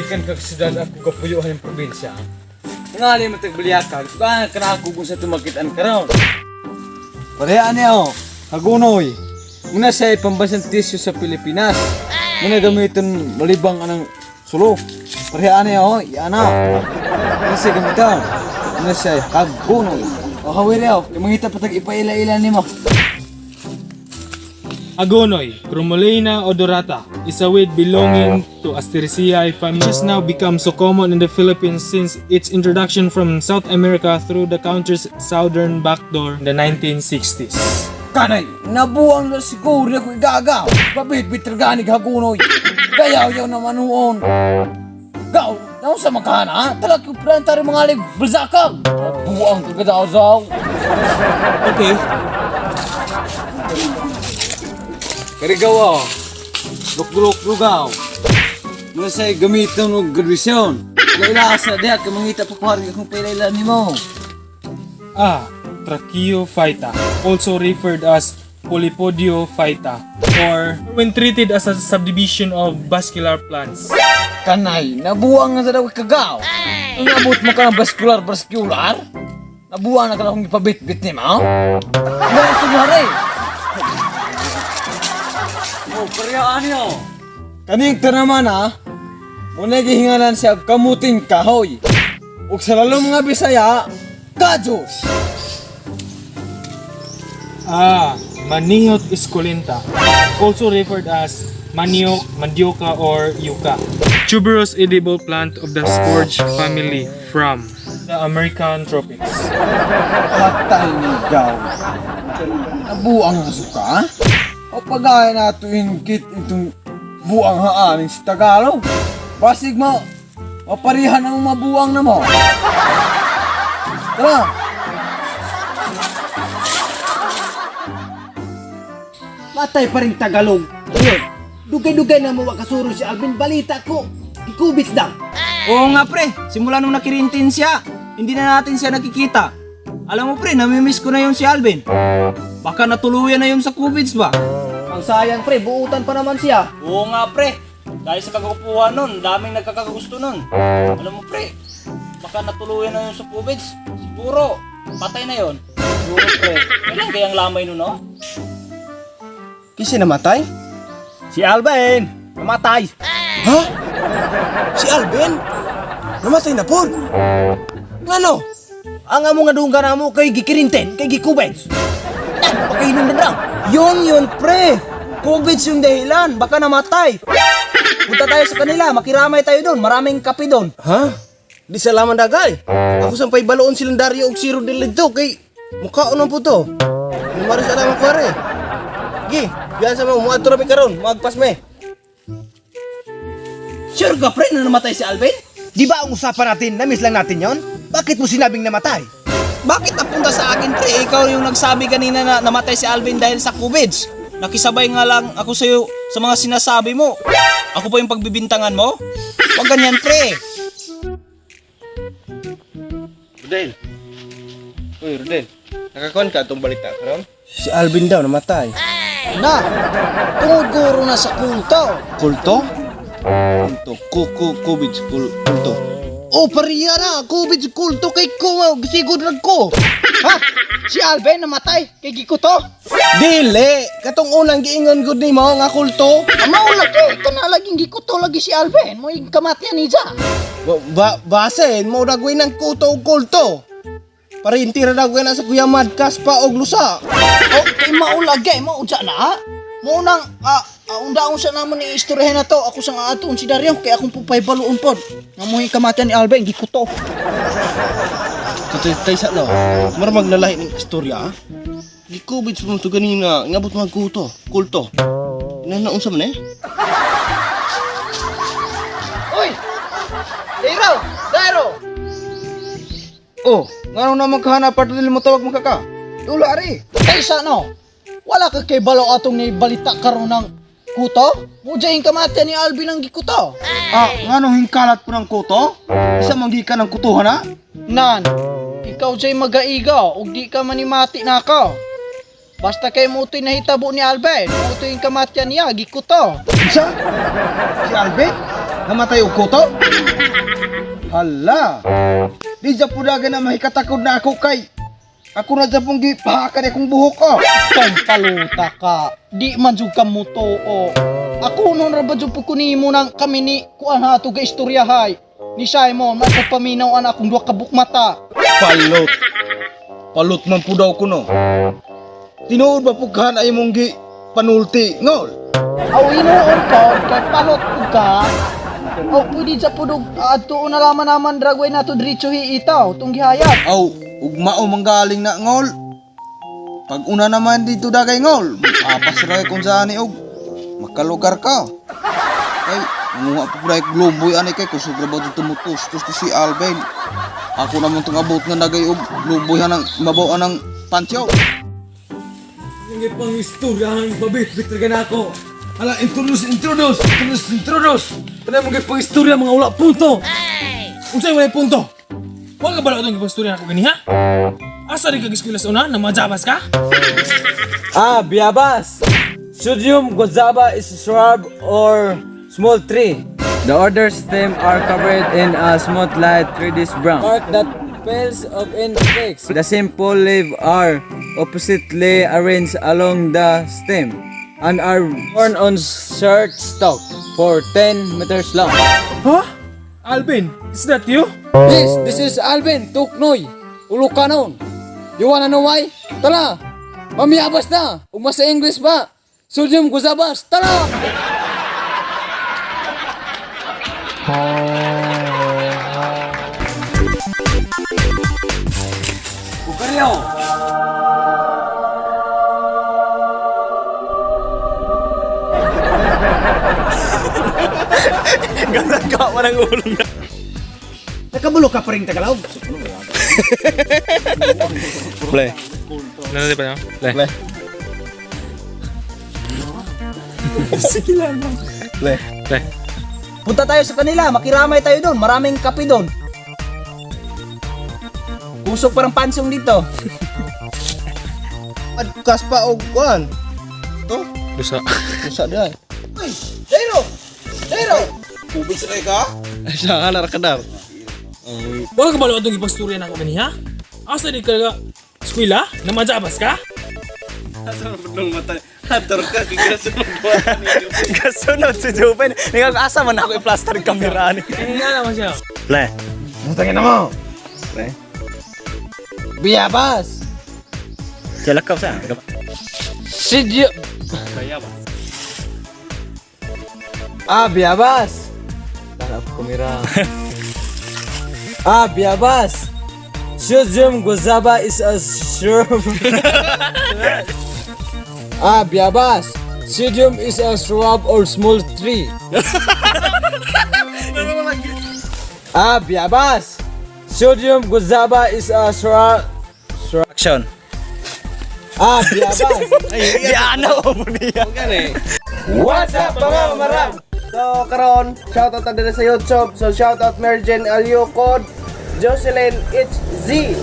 Gikan kag syudad ako kapuyuhan ng probinsya. Ngali mo tagbalyakan, kuan ka na ako kung sa tumakitaan karon. Pareha niya oh, hagunoy. Muna siya ay pambansang tissue sa Pilipinas. Muna gamiton malibang anang sulo. Pareha niya oh, iana. Muna siya gamiton. Muna siya ay hagunoy. O hawiri oh, mangita pa tag ipaila-ila nimo. Agonoy, Chromolaena odorata, is a weed belonging to Asteraceae family, which has now become so common in the Philippines since its introduction from South America through the country's southern backdoor in the 1960s. Kanay, nabuang na siguro ako igagaw. Pabit-bit ganig hagunoy. Gayaw-yaw naman noon. Gaw, naon sa makana, ha? Talag yung plantari mga alig, balsakag. Nabuang ka gadaw-zaw. Okay. Karigaw oh. Lukdulok lugaw. Muna sa'yo gamitin og graduasyon. Laila sa diha, kamangita pa kuhari akong pailailan ni mo. Ah, Tracheophyta, also referred as Polypodiophyta, or when treated as a subdivision of vascular plants. Kanay, nabuang na sa daw kagaw. Ang abot mo ka ng vascular, vascular? Nabuang na ka na akong ipabit-bit ni mo? Ano sumari? Oh, parehaan niyo. Kaning tanaman ha, muna gihingalan siya og kamuting kahoy. Ug sa lalong mga Bisaya, kajos! Ah, Manihot esculenta, also referred as manioc, mandioca, or yucca. Tuberous edible plant of the spurge family from the American tropics. Patay ni Gaw. Nabuang ang suka? O pagaya na ito inkit itong buang haaning sa Tagalog. Basig mo, maparihan ang mabuang na mo. Tara! Matay pa rin Tagalog. Ayun, dugay-dugay na mo kasuro si Alvin. Balita ko, ikubits daw. Oo nga pre, simula nung nakirintin siya, hindi na natin siya nakikita. Alam mo pre, namimiss ko na yun si Alvin. Baka natuluyan na yun sa COVID ba? Ang sayang pre, buutan pa naman siya. Oo nga pre, dahil sa kagapuhan nun, daming nagkakagusto nun. Alam mo pre, baka natuluyan na yun sa COVID. Siguro, patay na yun. Siguro pre, kailan kayang lamay nun no? Kasi namatay? Si Alvin, namatay. Ha? Si Alvin? Namatay na po? Ngano? Ang amo nga dunggan amo kay gikirinten, kay gikubits. Nah, pakainom na daw. Yun yun pre, COVID yung dahilan, baka namatay. Punta tayo sa kanila, makiramay tayo doon, maraming kape doon. Ha? Di salaman dagay. Ako sampay baloon silang Dario og Zero del dito kay mukhaon man po to. Numaris na naman kuwari. Gi, biyan sa mga muadto rami karon, magpas me. Sure ka pre na namatay si Alvin? Di ba ang usapan natin, na-miss lang natin yon? Bakit mo sinabing namatay? Bakit napunta sa akin pre? Ikaw yung nagsabi kanina na namatay si Alvin dahil sa COVID. Nakisabay nga lang ako sa'yo sa mga sinasabi mo. Ako pa yung pagbibintangan mo? Huwag ganyan pre. Rodel. Uy, Rodel. Nakakuan ka atong balita karon? Si Alvin daw namatay. Na, tungod guro na sa kulto. Kulto? Kulto. Ku COVID kulto. Oh, pariya na! COVID kulto kay ko! Sigod lang ko! Ha? Si Alvin namatay kay gikuto? Dili, katong unang giingon gud nimo nga kulto. Amao lagi, kana laging gikuto lagi si Alvin. Mo kamatyan ni ja. Ba basen mo dagway ng kuto og kulto. Parinti ra dagway na sa Kuya Madkas pa og lusa. O, kay mao lagi, mao dya na. Mo nang undaon sa namon ni istoryahin na to. Ako sa nga atoon si Dario kay akong pupay baluon pod. Nga mo yung kamatian ni Alvin gikuto. Tutay tay sa no. Mara maglalahi ning istorya. Ah. Gi-COVID sa to ganina, ngabot mga kuto, kulto. Ina na unsa man eh? Uy! Dairo! Dairo! Oh, ngano naman kahanap dili mo tawag makaka? Dula ari. Kaysa no? Wala ka kay balo atong ni balita karon ng kuto? Mo dya yung kamatian ni Alvin ang gikuto. Ah, ngano hingkalat po ng kuto? Isa man gikan ng kutuhan na? Nan, ikaw dyan magaiga ug di ka manimati na ako. Basta kay mo ito'y nahitabo ni Alvin, mo ito'y kamatian niya, gikuto. Isa? Si Alvin? Namatay og kuto? Hala. Di ja po dagan na mahikatakod na ako kay ako na dyan pong gipahakan akong buhok ko. Paluta ka. Di man jud ka mutuo. Ako nun ra ba jud po kunimo nang kami ni kuan ha to ga istorya hay. Ni Simon, mapapaminaw an akong duha ka bukmata. Palot. Palot man po daw ko no. Tinuod ba po kahan ay mong gi panulti ngol? Aw inuon ka kay palot pud ka. Aw pwede sa pudog adto na laman naman dragway nato diretso hi itaw tong gihayat. Aw, ugmao manggaling na ngol. Pag una naman dito dagay ngol, apas ra kung saan ni og makalugar ka. Kay manguha pa pud ay glumboy ani kay kusog ra ba tumutos tus si Alvin. Ako naman tong abot nga dagay og lumboy hanang mabaw anang pansyo. Yung pang istorya ang babit-bit na ako. Ala, introduce, introduce, introduce, introduce. Panay mo pang istorya mga wala punto. Unsay walay punto? Wa ka balo atong gipastorya nako gani ha? Asa di ka giskwela sa una na majabas ka? Ah, biyabas. Sodium guazaba is a shrub or small tree. The other stem are covered in a smooth light reddish brown. Bark that peels of insects. The simple leaves are oppositely arranged along the stem and are borne on short stalk for 10 meters long. Huh? Alvin, is that you? Yes, this is Alvin Tuknoy, Ulucanon. You wanna know why? Tara! Mamiyabas na! Ugma sa English ba? Sodium guzabas! Tara! Bukaryo! Nakabulo ka pa rin Tagalog. Play. Nanali pa niyo? Le. Play. Play. Le. Punta tayo sa kanila, makiramay tayo doon. Maraming kape doon. Usok parang pansong dito. Adkas pa og kuan. To, Busa. usa dai. Uy, Dairo! Dairo! Kubis ra ka? Siya ka na kadar. Wa ka balo atong gipastorya nako gani ha? Asa di ka eskwela na majabas ka? Hator ka gigasunod. Kasunod si Juven. Nagkakaasa man ako i-plaster yung kamera ni. Nga naman siya. Le. Tangin na mo! Biyabas! Jalakaw sa. Sidyo... Ah, biyabas! Tara, kumira. Ah, biyabas! Sodium guazaba is a shrub. Ah, biyabas! Sodium is a shrub or small tree. Ah, biyabas! Sodium guazaba is a shrub. Action. Ah, biyabas! Diana mo niya. What's up, mga marang? So karon, shoutout na din sa YouTube. So shoutout Mergen Aliocod, Jocelyn HZ,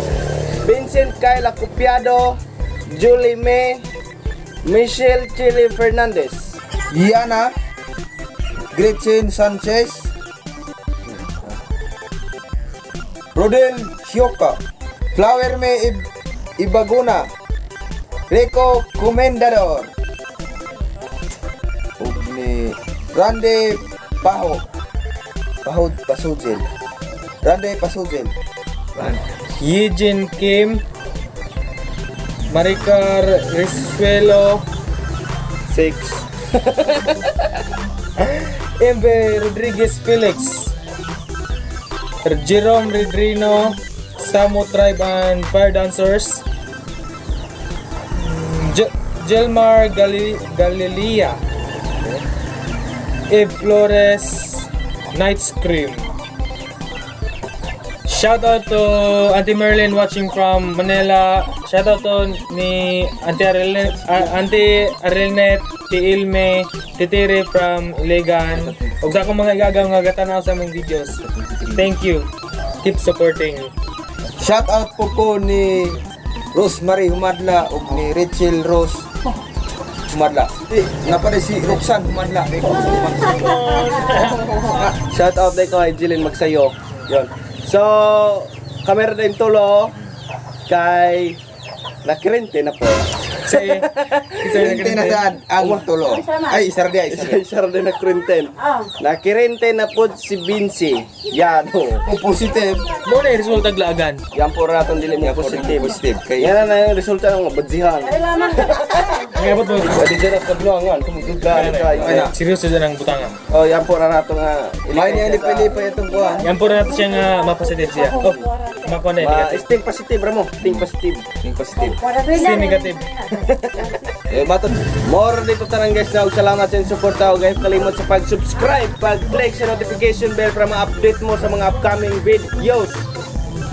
Vincent Kyle Cupiado, Julie May, Michelle Chili Fernandez, Yana, Gretchen Sanchez, Rodel Shioka, Flower May Ibaguna, Rico Comendador, ug ni Randy Paho Pahod Pasugil, Randy Pasugil. Yejin Kim, Maricar Risuelo, 6. MB Rodriguez Felix, Jerome Redrino, Samo Tribe and Fire Dancers, Jelmar Galilea, Eve Flores, Night Scream. Shout out to Auntie Merlin watching from Manila. Shout out to ni Auntie Arlene, Auntie Arlene, Ti Ilme, Titiri from Iligan. Ug sa akong mga igagaw nga gatanaw sa among videos. Thank you. Keep supporting. Shout out po ko ni Rosemary Humadla ug ni Rachel Rose Humadla. Eh, nga pa rin si Roxanne Humadla. Shout out dai ko kay Jilin Magsayo. Yon. So, kamera din tulo kay nakirente na po. Isa eh. Isa Hindi na daan ang tulo. Ay, isa ra di, isa Isa isa ra din nakrenten. Nakirente na po si Vinci. Yan oh. ra. Positive. Mo na yung resulta glaagan. Yan po raton dili mo positive. Positive. Kay Yan na yung resulta ng mabadzihan. Ang abot mo. Pwede dyan ang kabluangan, kumuguglan ka. Seryoso dyan ang butangan. Oh, yan po na nato nga. May niya lipay itong kuan. Yan po na natin siya nga ma-positive siya. Oh, makuha na yung Ma, negative. think positive ra mo. Think positive. Think positive. Still negative. Eh, matod. More dito tanan guys na og salamat sa inyong suporta ug guys kalimot sa pag-subscribe, pag-click sa notification bell para ma-update mo sa mga upcoming videos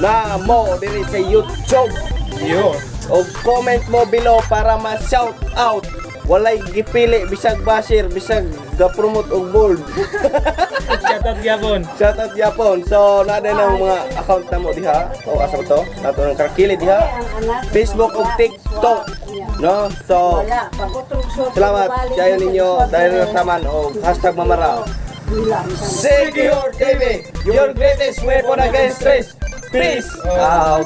na mo diri sa YouTube. Yun. Og comment mo below para ma-shout out. Walay gipili bisag basher, bisag ga-promote og bold. Shout out gyapon. Shout out Japon. So naa din ang mga account na mo diha. O asa ba to? Nato ng Karakili diha. Facebook ug TikTok. No? So salamat kayo ninyo dahil nataman og #mamara. Secure TV, your greatest weapon against stress. Peace out.